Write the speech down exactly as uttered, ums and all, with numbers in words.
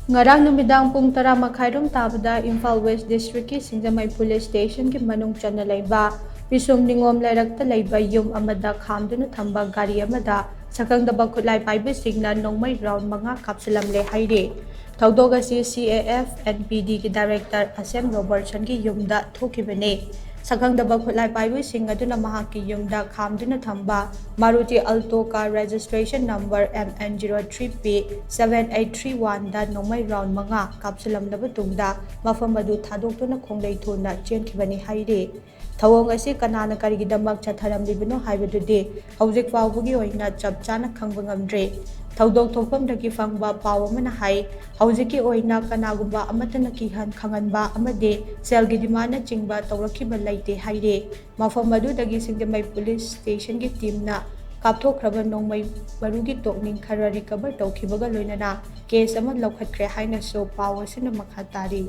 ꯉꯔꯥꯡ ꯅꯨꯃꯤꯗꯥꯡ ꯄꯨꯡ ꯇꯔꯥ ꯃꯈꯥꯏꯔꯣꯝ ꯇꯥꯕꯗ ꯏꯝꯐꯥꯜ ꯋꯦꯁ ꯗꯤꯁꯇ꯭ꯔꯤꯛꯀꯤ ꯁꯤꯡꯖꯃꯩ ꯄꯨꯂꯤꯁ ꯁ꯭ꯇꯦꯁꯟꯒꯤ ꯃꯅꯨꯡ ꯆꯟꯅ ꯂꯩꯕ ꯄꯤꯁꯨꯝ ꯅꯤꯉꯣꯝ ꯂꯩꯔꯛꯇ ꯂꯩꯕ ꯌꯨꯝ ꯑꯃꯗ ꯈꯥꯝꯗꯨꯅ ꯊꯝꯕ ꯒꯥꯔꯤ ꯑꯃꯗ ꯁꯛꯈꯪꯗꯕ ꯈꯨꯠꯂꯥꯏ ꯄꯥꯏꯕꯁꯤꯡꯅ ꯅꯣꯡꯃꯩ ꯔꯥꯎꯟ ꯃꯉꯥ ꯀꯥꯞꯁꯤꯜꯂꯝꯂꯦ ꯍꯥꯏꯔꯤ꯫ ꯊꯧꯗꯣꯛ ꯑꯁꯤ C A F and P Dꯒꯤ ꯗꯥꯏꯔꯦꯛꯇꯔ ꯑꯁꯦꯝ ꯔꯣꯕꯔꯠꯁꯟꯒꯤ ꯌꯨꯝꯗ ꯊꯣꯛꯈꯤꯕꯅꯤ꯫ ꯁꯛꯈꯪꯗꯕ ꯈꯨꯠꯂꯥꯏ ꯄꯥꯏꯕꯁꯤꯡ ꯑꯗꯨꯅ ꯃꯍꯥꯛꯀꯤ ꯌꯨꯝꯗ ꯈꯥꯝꯗꯨꯅ ꯊꯝꯕ Maruti Alto car registration number M N zero three P seven eight three oneꯗ ꯅꯣꯡꯃꯩ ꯔꯥꯎꯟ ꯃꯉꯥ ꯀꯥꯞꯁꯤꯜꯂꯝꯂꯕ ꯇꯨꯡꯗ ꯃꯐꯝ ꯑꯗꯨ ꯊꯥꯗꯣꯛꯇꯨꯅ ꯈꯣꯡꯂꯩ ꯊꯨꯅ ꯆꯦꯟꯈꯤꯕꯅꯤ ꯍꯥꯏꯔꯤ꯫ ꯊꯧꯑꯣꯡ ꯑꯁꯤ ꯀꯅꯥꯅ ꯀꯔꯤꯒꯤꯗꯃꯛ ꯆꯠꯊꯔꯝꯂꯤꯕꯅꯣ ꯍꯥꯏꯕꯗꯨꯗꯤ ꯍꯧꯖꯤꯛ ꯐꯥꯎꯕꯒꯤ ꯑꯣꯏꯅ ꯆꯞ ꯆꯥꯅ ꯈꯪꯕ ꯉꯝꯗ꯭ꯔꯤ꯫ ꯊꯧꯗꯣꯛ ꯊꯣꯛꯐꯝꯗꯒꯤ ꯐꯪꯕ ꯄꯥꯎ ꯑꯃꯅ ꯍꯥꯏ, ꯍꯧꯖꯤꯛꯀꯤ ꯑꯣꯏꯅ ꯀꯅꯥꯒꯨꯝꯕ ꯑꯃꯠꯇꯅ ꯀꯤꯍꯟ ꯈꯪꯍꯟꯕ ꯑꯃꯗꯤ ꯁꯦꯜꯒꯤ ꯗꯤꯃꯥꯟꯅꯆꯤꯡꯕ ꯇꯧꯔꯛꯈꯤꯕ ꯂꯩꯇꯦ ꯍꯥꯏꯔꯤ꯫ ꯃꯐꯝ ꯑꯗꯨꯗꯒꯤ ꯁꯤꯡꯖꯃꯩ ꯄꯨꯂꯤꯁ ꯁ꯭ꯇꯦꯁꯟꯒꯤ ꯇꯤꯝꯅ ꯀꯥꯞꯊꯣꯛꯈ꯭ꯔꯕ ꯅꯣꯡꯃꯩ ꯃꯔꯨꯒꯤ ꯇꯣꯛꯅꯤꯡ ꯈꯔ ꯔꯤꯀꯚꯔ ꯇꯧꯈꯤꯕꯒ ꯂꯣꯏꯅꯅ ꯀꯦꯁ ꯑꯃ ꯂꯧꯈꯠꯈ꯭ꯔꯦ ꯍꯥꯏꯅꯁꯨ ꯄꯥꯎ ꯑꯁꯤꯅ ꯃꯈꯥ ꯇꯥꯔꯤ꯫